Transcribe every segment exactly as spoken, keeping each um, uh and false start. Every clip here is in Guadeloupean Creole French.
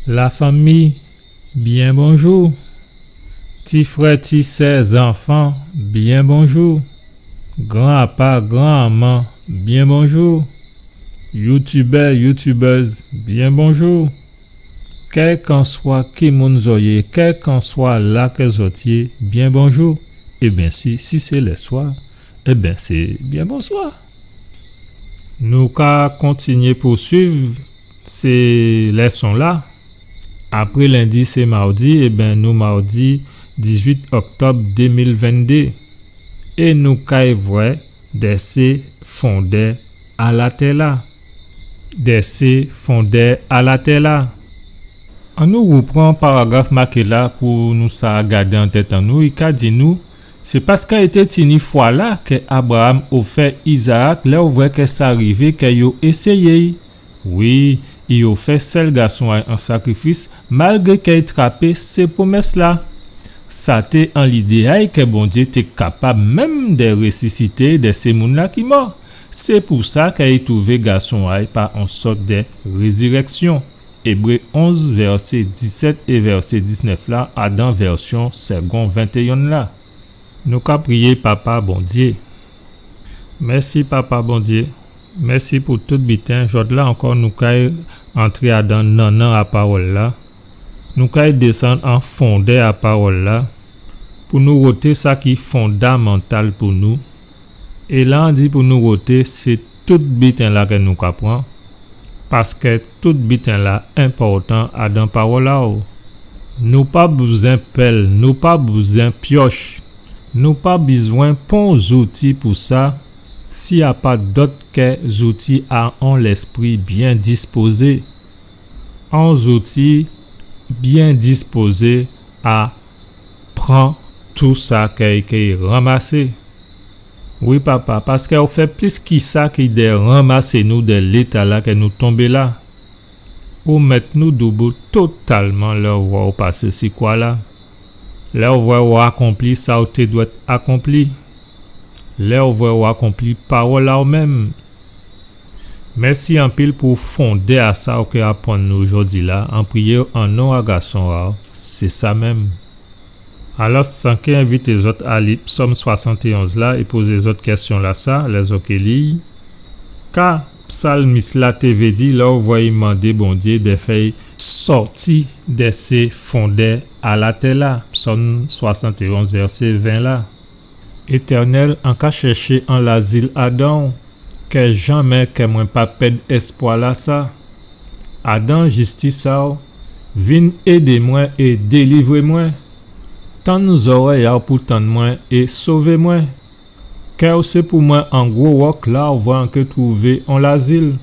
Lafanmi, byen bonjou. Ti frè, ti sè, zanfan, byen bonjou. Gran apa, gran manman, byen bonjou. Youtubè, youtubèz, byen bonjou. Kèlkanswa ki moun zò yé, kèlkanswa la kè zòt yé, byen bonjou. Ében, si, si sé lèswa, ében, sé byen bonswa. Nou ka kontinyé pousuiv sé lèson-la. Apré lendi, sé mawdi, ében, nou mawdi dizuit òktòb dé mil venndé. É nou kay vwè dè sé fondè a latè-la. Dè sé fondè a latè-la. Annou woupran paragraf maké-la pou nou sa gadé an tèt an nou. I ka di nou, sé paskè i té tini fwa-la kè Abraam ofè Izaak lè ou vwè kè sa rivé kè yo éséyé-y. Wi, i ofè sèl gason a-y an sakrifis, malgré kè i trapé sé pwomès-la. Sa té an lidé a-y kè Bondyé té kapab menm dè résisité dè sé moun-la ki mò. Sé pou sa kè i twouvé gason a-y pa on sòt dè rézirèksyon. Ébré onz, vèsé disèt é vèsé diznèf la, adan vèsyon Segond ventéyen la. Nou ka priyé. Papa Bondyé. Mèsi, Papa Bondyé. Mèsi pou tout biten. Jòdla ankò, nou kay antré adan nannan a pawòl-la. Nou kay désann an fondè a pawòl-la pou nou woté sa ki fondamantal pou nou. É la an di pou nou woté, sé tout biten-la kè nou ka pran, paskè tout biten-la enpòtan adan pawòl a-w. Nou pa bouzwen pèl, nou pa bouzwen pyòch, nou pa bizwen pon zouti pou sa, si a pa dòt kè zouti a on lèspri byen dispozé. On zouti byen dispozé a pran tou sa kè i ké ranmasé. Wi, Papa, paskè ou fè plis ki sa ki dè ranmasé nou dè léta-la kè nou tonbé la. Ou mèt nou doubout totalman lè ou vwè ou pasé si kwa-la. Lè ou vwè ou akonpli sa ou té dwèt akonpli. Lè ou vwè ou akonpli pawòl a-w menm. Mèsi anpil pou fondè a sa ou ké aprann nou jòdi-la, an priyé an non a Gason a-w, sé sa menm. Alò, an ké envité zòt a li Psòm swasantéyonz la é pozé zòt kèsyon-lasa, lè zòt ké li-y. Ka psalmis-la té vé di lè ou vwè i mandé Bondyé dè fè-y sòti dè sé fondè a latè-la, Psòm swasantéyonz, vèsé ven la. Étènèl, an ka chèché an lazil adan-w, kè janmè kè mwen pa pèd èspwa-lasa. Adan jistis a-w, vin édé mwen é délivré mwen. Tann zòrèy a-w pou tann mwen é sové mwen. Kè ou sé pou mwen an gwo wòk la ou vwè an ké twouvé on lazil,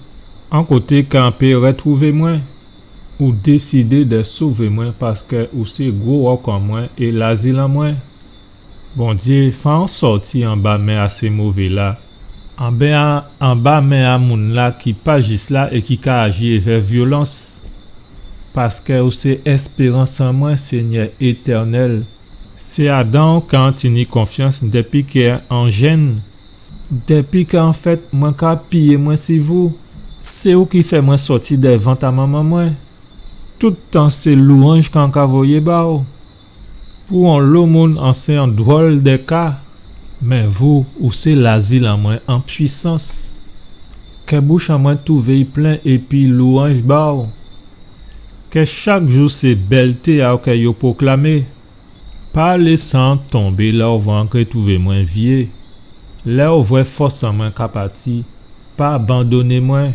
an koté kè an pé rètwouvé mwen. Ou désidé dè sové mwen paskè ou sé gwo wòk an mwen é lazil an mwen. Bondyé, fè an sòti anba men a sé mové-la, anba, anba men a moun-la ki pa jis la é ki ka aji évè vyolans. Paskè ou sé èspérans an mwen, Sényè Étènèl. Sé adan-w kè an tini konfyans dépi kè an jenn. Dépi kè an fèt, mwen ka apiyé mwen si vou. Sé ou ki fè mwen sòti dè vant a manman mwen. Tout tan sé lwanj kè an ka voyé ba-w. Pou onlo moun an sé on dwòl dè ka, mé vou, ou sé lazil an mwen an pwisans. Kè bouch an mwen twouvé-y plen épi lwanj ba-w. Kè chak jou sé bèlté a-w kè yo pwoklamé. Pa lésé an tonbé lè ou vwè an ké twouvé mwen vyé. Lè ou vwè fòs an mwen ka pati, pa abandoné mwen.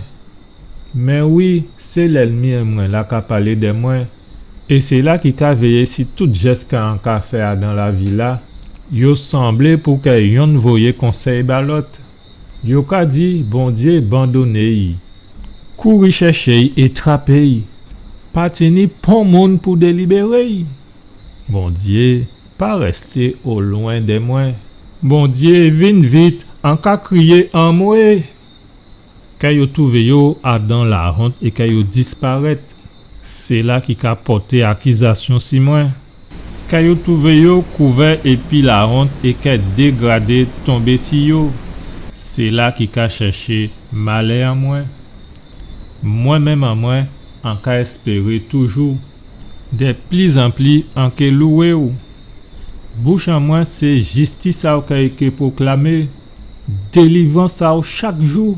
Mé wi, sé lènmi an mwen la ka palé dè mwen. É sé la ki ka véyé si tout jès kè an ka fè adan lavi-la, yo sanblé pou kè yonn voyé konsèy ba lòt. Yo ka di, Bondyé bandoné-y. Kouri chèché-y é trapé-y. Pa tini pon moun pou délibéré-y. Bondyé, pa rèsté olwen dè mwen. Bondyé, vin vit, an ka kriyé anmwé. Kè yo twouvé yo adan lawont é kè yo disparèt. Sé la ki ka pòté akizasyon si mwen. Kè yo twouvé yo kouvè épi lawont é kè dégradé tonbé si yo. Sé la ki ka chèché malè an mwen. Mwen menm an mwen, an ka èspéré toujou. Dè plizanpli an ké lwé-w. Bouch an mwen sé jistis a-w kè i ké pwoklamé, délivrans a-w chak jou,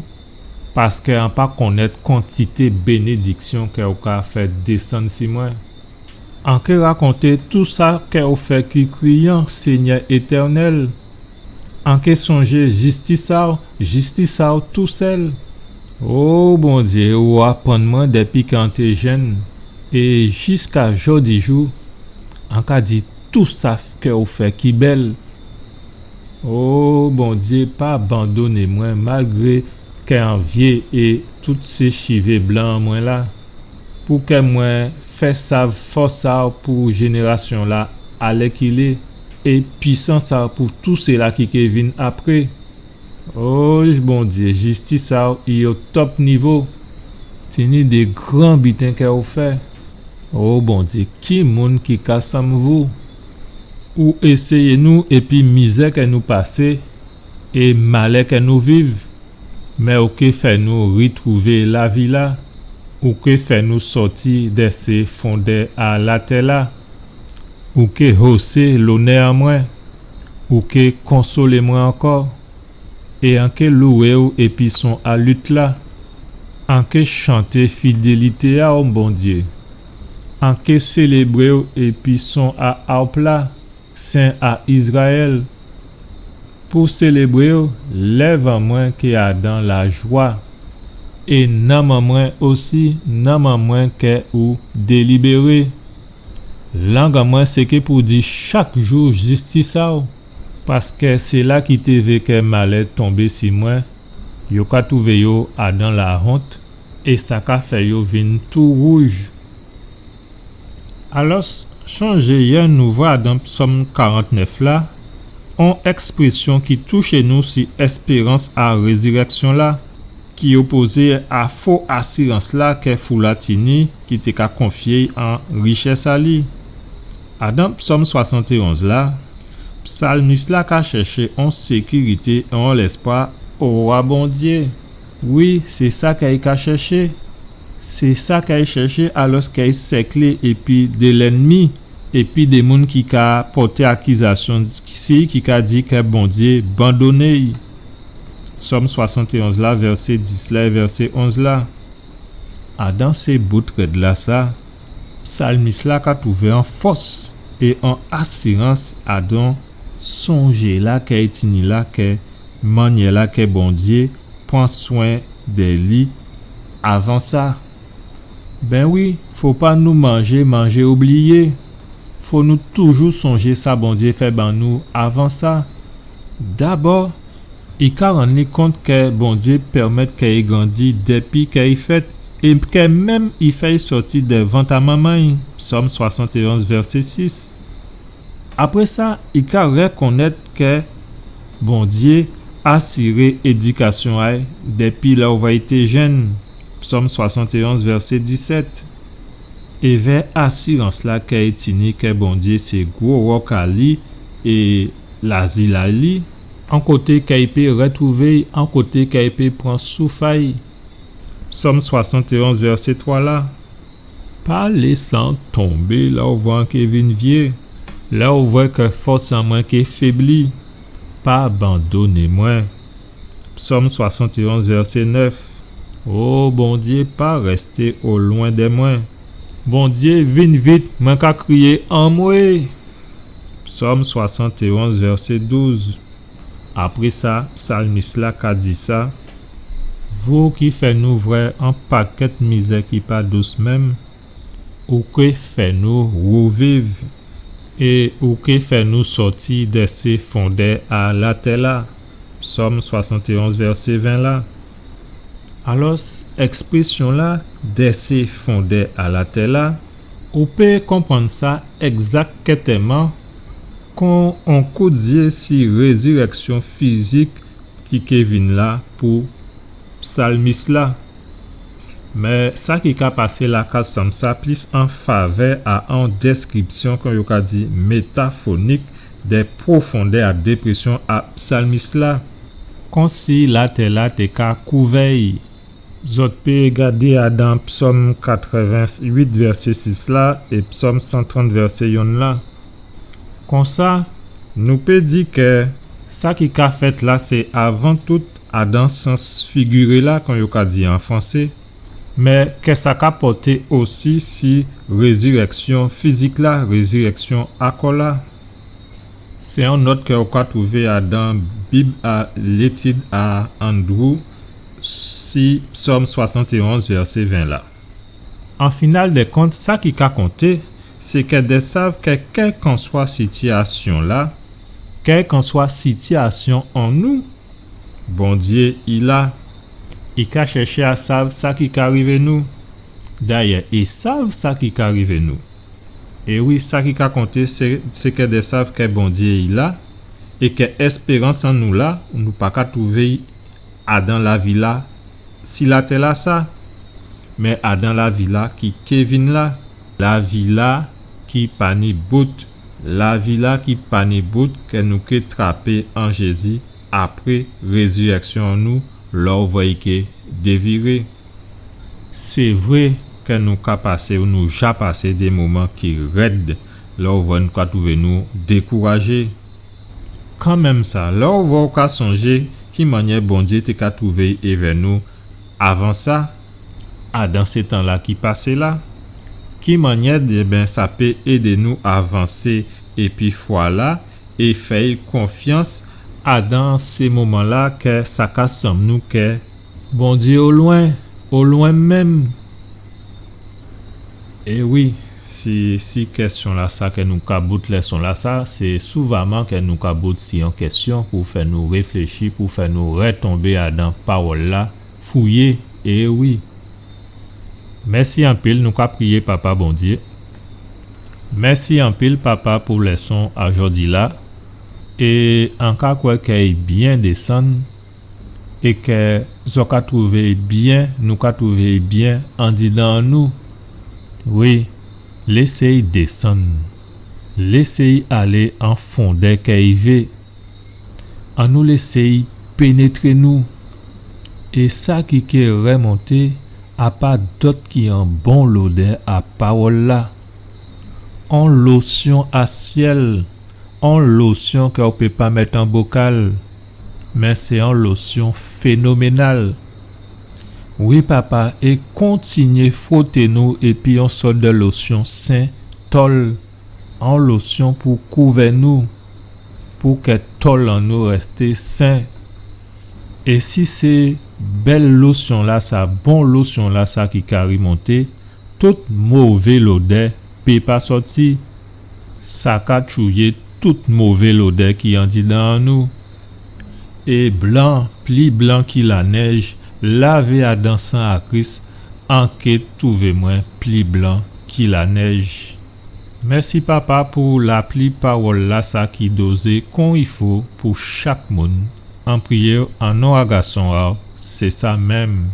paskè an pa konnèt kantité bénédiksyon kè ou ka fè désann si mwen. An ké rakonté tou sa kè ou fè ki kriyan, Sényè Étènèl. An ké sonjé jistis a-w, jistis a-w tousèl. O Bondyé, ou aprann mwen dèpi kè an té jenn, é jiska jòdijou, an ka di tou sa kè ou fè ki bèl. O Bondyé, pa abandoné mwen malgré kè an vyé é tout sé chivé blan an mwen la. Pou kè mwen fè sav fòs a-w pou jénérasyon-la alèkilé, é pwisans a-w pou tou sila ki ké vin apré. O Bondyé, jistis a-w i o tòp nivo. Tini dé gran biten kè ou fè. O Bondyé, ki moun ki ka sanm vou? Ou éséyé nou épi mizè kè nou pasé é malè kè nou viv. Mé ou ké fè nou ritwouvé lavi-la, ou ké fè nou sòti dè sé fondè a latè-la, ou ké hosé lonè an mwen, ou ké konsolé mwen ankò, é an ké lwé-w épi son a lit-la, an ké chanté fidélité a-w, Bondyé, an ké sélébré-w épi son a arp-la, Sen a Izrayèl. Pou sélébré-w, lèv an mwen ké adan lajwa, é nanm an mwen osi, nanm an mwen kè ou délibéré. Lang an mwen sé ké pou di chak jou jistis a-w, paskè sila ki té vé kè malè tonbé si mwen, yo ka twouvé yo adan lahont, é sa ka fè yo vin tou wouj. Alò, sonjé yè nou vwè adan Psòm karant-nèf la, on èksprésyon ki touché nou si èspérans a rézirèksyon-la, ki opozé a fo asirans-la kè fou-la tini, ki té ka konfyé an richès a li. Adan Psòm swasantéonz la, psalmis-la ka chèché on sékirité é on lèspwa owa Bondyé. Wi, sé sa kè i ka chèché. Sé sa kè i chèché alòskè i sèklé épi dè lènmi, épi dè moun ki ka pòté akizasyon si i, ki ka di kè Bondyé bandonné-y. Sòm swasantéonz la, vèsé dis la é vèsé onz la. Adan sé bout rèd-lasa, psalmis-la ka twouvé on fòs é on asirans adan sonjé-la kè i tini la, kè mannyè-la kè Bondyé pran swen dè li avan sa. Ben wi, fo pa nou manjé, manjé oubliyé. Fo nou toujou sonjé sa Bondyé fè ban nou avan sa. Dabò, i ka rann li kont kè Bondyé pèmèt kè i grandi dèpi kè i fèt, é kè menm i fè i sòti dè vant a manman i. Sòm swasantéonz, vèsé sis. Apré sa, i ka rèkonnèt kè Bondyé asiré édikasyon a-y dèpi lè ou vwè i té jenn. Sòm swasantéonz, vèsé disèt. Évè asirans-la kè i tini kè Bondyé sé gwo wòk a li é lazil a li, on koté kè i pé rètwouvé-y, on koté kè i pé pran souf a-y. Sòm swasantéonz, vèsé twa la. Pa lésé an tonbé lè ou vwè an ké vin vyé, lè ou vwè kè fòs an mwen ké fébli. Pa abandoné mwen. Sòm swasantéonz, vèsé nèf. O Bondyé, pa rèsté olwen dè mwen. Bondyé, vin vit, mwen ka kriyé anmwé. Sòm swasantéonz, vèsé douz. Apré sa, psalmis-la ka di sa, vou ki fè nou vwè on pakèt mizè ki pa dous menm, ou ké fè nou wouviv, é ou ké fè nou sòti dè sé fondè a latè-la. Sòm swasantéonz, vèsé ven la. Alò, èksprésyon-la, dè sé fondè a latè-la, ou pé konprann sa ègzaktèman kon on kout zyé si rézirèksyon fizik ki ké vin la pou psalmis-la. Mé sa ki ka pasé la ka sanm sa plis an favè a on dèskripsyon, kon yo ka di, métafonik dè pwofondè a déprésyon a psalmis-la. Konsi latè-la té ka kouvè-y. Zòt pé gadé adan Psòm katrèven-uit, vèsé sis la, é Psòm san trant, vèsé yonn la. Konsa, nou pé di kè sa ki ka fèt la, sé avan tout, adan sans figiré la, kon yo ka di an fransé, mé kè sa ka pòté osi si rézirèksyon fizik la, rézirèksyon a kò la. Sé on nòt kè ou ka twouvé adan Bib a létid a Andrew, si Psòm swasantéonz, vèsé ven la. An final dè kont, sa ki ka konté, sé kè dè sav kè kèlkanswa sitiyasyon la, kèlkanswa sitiyasyon an nou, Bondyé i la. I ka chèché a sav sa ki ka rivé nou. Dayè, i sav sa ki ka rivé nou. É wi, sa ki ka konté, sé, sé kè dè sav kè Bondyé i la, é kè èspérans an nou la, nou pa ka twouvé i adan lavi la, si latè la sa, mé adan lavi la ki ké vin la, lavi la ki pa ni bout, lavi la ki pa ni bout kè nou ké trapé an Jézi apré rézirèksyon an nou, lè ou vwè i ké déviré. Sé vré kè nou ka pasé, ou nou ja pasé dé moman ki rèd, lè ou vwè nou ka twouvé nou dékourajé. Kanmenm sa, lè ou vwè ou ka sonjé ki mannyè Bondyé té ka twouvé i évè nou avan sa, adan sé tan la ki pasé la, ki mannyè, ében, sa pé édé nou avansé épi fwa la, é fè i konfyans adan sé moman la kè sa ka sanm nou kè Bondyé o lwen, o lwen menm. É wi, si, si kèsyon la sa kè nou ka bout lèson la sa, sé souvaman kè nou ka bout si on kèsyon pou fè nou réfléchi, pou fè nou rètonbé adan pawòl la, fouyé, é wi. Mèsi anpil, nou ka priyé Papa Bondyé. Mèsi anpil, Papa, pou lèson a jòdi la. É an ka kwè kè i byen désann, é kè zò ka twouvé i byen, nou ka twouvé i byen andidan an nou. Wi, lésé i désann. Lésé i alé an fondè kè i vé. Annou lésé i pénétré nou. É sa ki ké rèmonté, a pa dòt ki on bon lodè a pawòl la. On losyon a syèl, on losyon kè ou pé pa mèt an bokal, mé sé on losyon fénoménal. Wi, Papa, é kontinyé fwoté nou épi on sòt dè losyon sentòl, on losyon pou kouvè nou, pou kè tòl an nou rèsté sen. É si sé bèl losyon la sa, bon losyon la sa ki ka rimonté, tout mové lodè pé pa sòti. Sa ka tchouyé tout mové lodè ki andidan an nou. É blan, pli blan ki lanèj, lavé adan san a Kris, an ké twouvé mwen pli blan ki lanèj. Mèsi, Papa, pou lapli pawòl la sa ki dozé kon i fo pou chak moun. An priyé an non a Gason a'w, sé sa menm.